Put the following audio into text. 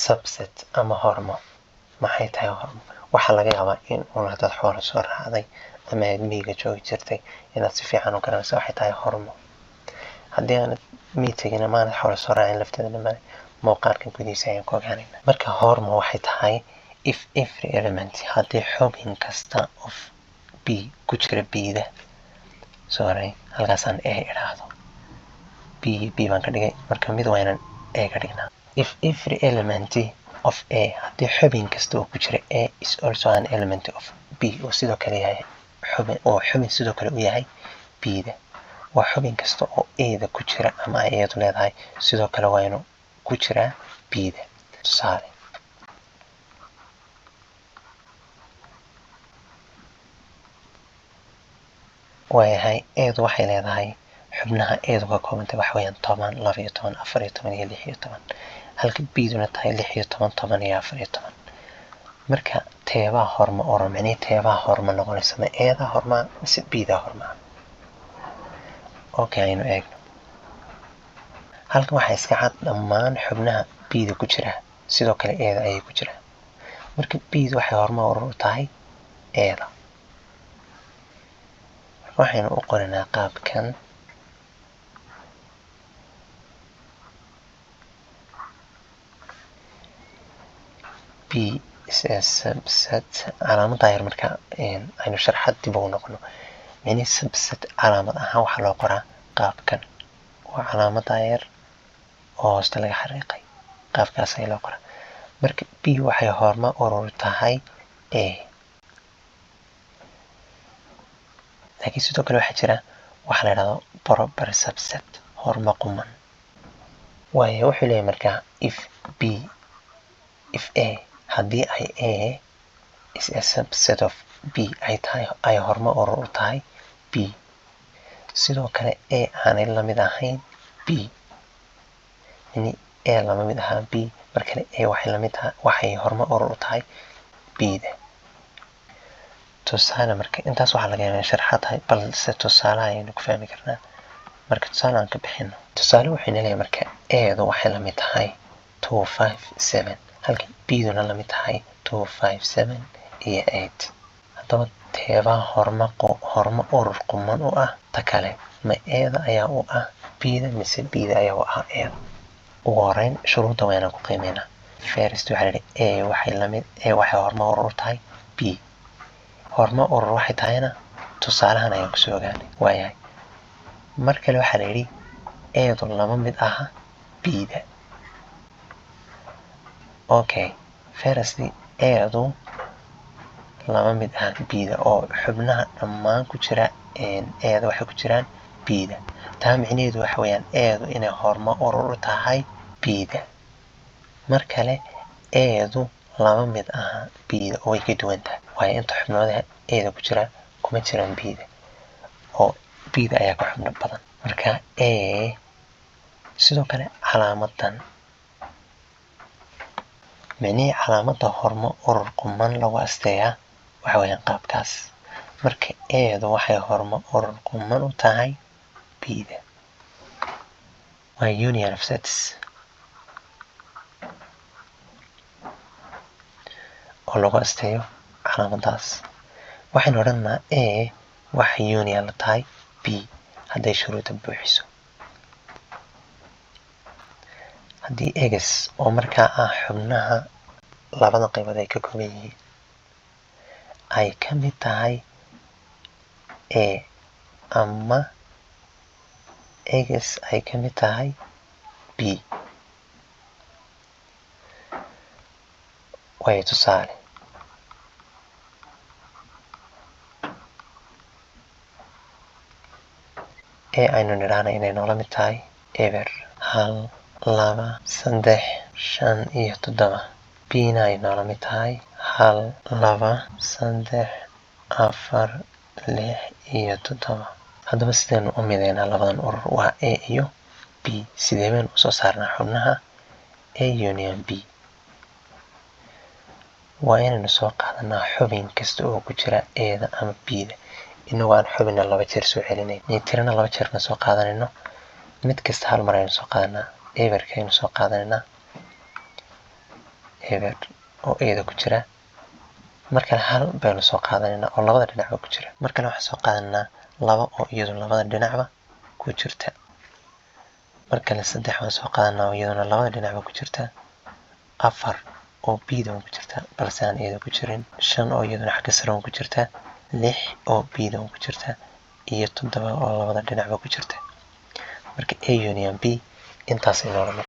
Subset ama hormo. Maxay tahay hormo? Waxaa laga yaabaa in uun haddaad xoolo soo raacday ama aad miyiga joogi jirtay inaad si fiican u garanayso waxay tahay hormo. Haddii aanad miyi tegin ama aanad xoolo soo raacin lafteeda dhammaan, muuqaalkan gudihiisa ayaan ku ogaanayna. Marka hormo waxay tahay if every element, haddii xubin kasta, of B, ku jira B-da. Sorry, halkaasaan A idhaahdo, B B baan ka dhigay. Marka mid waa inaan A ka dhignaa. If every element of A, haddii xubin kasta oo ku jira A, is also an element of B, oo sidoo kale yahay xubin, oo xubin sidoo kale u yahay B-da. Waa xubin kasta oo A-da ku jira ama ay iyadu leedahay, sidoo kale waa inuu ku jiraa B-da. Tusaale, waayahay, A-du waxay leedahay xubnaha A-du ka koobantay waxa weeyaan 10, 12, 14 iyo 16, halka B-duna tahay 16, 10 iyo 14. Marka teebaa horma oran, micnihii teebaa horma noqonaysa? Ma A-daa hormaa mise B-daa hormaa? Okay, aynu eegno. Halkan waxaa iska cad dhammaan xubnaha B-da ku jira sidoo kale A-da ayay ku jiraan. Marka B-du waxay horma urur u tahay A-da. Marka waxaynu u qoranaa qaabkan. B is a subset, calaamadda yar. Marka aynu sharxad dib ugu noqono, micnihii subset calaamad ahaan waxaa loo qoraa qaabkan. Waa calaamadda yar oo hoosta laga xariiqay, qaabkaas ayaa loo qoraa. Marka B waxay horma urur tahay A, laakiin sidoo kale waxaa jira waxaa la idhahdo proper subset, horma quman. Waayo, wuxuu leeyahay markaa if B, if A, haddii ay A is a subset of B ay tahay, ay horma urur u tahay B, sidoo kale A aanay lamid ahayn B. Yani A lama mid ahaa B. Mar kale, A waxay lamid tahay, waxay horma urur u tahay B-da. Tusaale, marka intaas waxaa laga yaabaa in sharxaad tahay, balse tusaalaha ayaynu ku fahmi karnaa. Marka tusaale aan ka bixino. Tusaale wuxuu leeyahay marka A-du waxay lamid tahay 2, 5, 7, halka B-duna lamid tahay 2, 5, 7 iyo 8. Haddaba teebaa horma urur quman u ah ta kale? Ma A-da ayaa u ah B-da mise B-da ayaa u ah A-da? Ugu horeyn shuruudda waa inaan ku qiimeynaa. First, waxaa la yidhi A waxay lamid, A waxay horma urur u tahay B. Horma urur waxay tahayna tusaalahan ayaan kusoo ogaanay. Waayahay, mar kale waxaa la yidhi A-du lama mid aha B-da. Okay, first, A-du lama mid aha B-da, oo xubnaha dhammaan ku jira A-da waxay ku jiraan B-da. Taa micnaheedu waxa weeyaan A-du inay horma urur u tahay B-da. Mar kale, A-du lama mid aha B-da oo way ka duwan tahay, waayo inta xubnooda A-da ku jira kuma jiraan B-da, oo B-da ayaa ka xubno badan. Marka A sidoo kale calaamadan, micnihii calaamadda horma urur quman lagu asteeyaa waxa weeyaan qaabkaas. Marka A-du waxay horma urur quman u tahay B-da. Waa union of sets oo lagu asteeyo calaamaddaas. Waxaynu odhanaa A waxay union la tahay B hadday shuruudda buuxiso. Haddii x, oo markaa ah xubnaha labada qaybood ay ka kooban yihiin, ay ka mid tahay A ama x ay ka mid tahay B. Waayo, tusaale, A aynu nidhaahna inay noola mid tahay 0, 1, 2, 3, 5 iyo 7, B-na ay noola mid tahay 1, 2, 3, 4, 6 iyo 7. Haddaba sidaynu u mideynaa labadan urur, waa A iyo B? Sidee baynu usoo saarnaa xubnaha A union B? Waa inaynu soo qaadanaa xubin kasta oo ku jira A-da ama B-da, inagoo aan xubinna laba jeer soo celinayn, tirana laba jeerna soo qaadanayno. Mid kasta hal mar aynu soo qaadanaa. Eberka aynu soo qaadanaynaa. 0 oo A-da ku jira. Mar kale 1 baynu soo qaadanaynaa oo labada dhinacba ku jira. Mar kale waxaan soo qaadanaynaa 2 oo iyadu labada dhinacba ku jirta. Mar kale 3 baan soo qaadanaa oo iyaduna labada dhinacba ku jirta. 4 oo B-da ku jirta balse aan A-da ku jirin. 5 oo iyaduna xagga sare ku jirta. 6 oo B-da ku jirta iyo 7 oo labada dhinacba ku jirta. Marka A union B intaas inoo.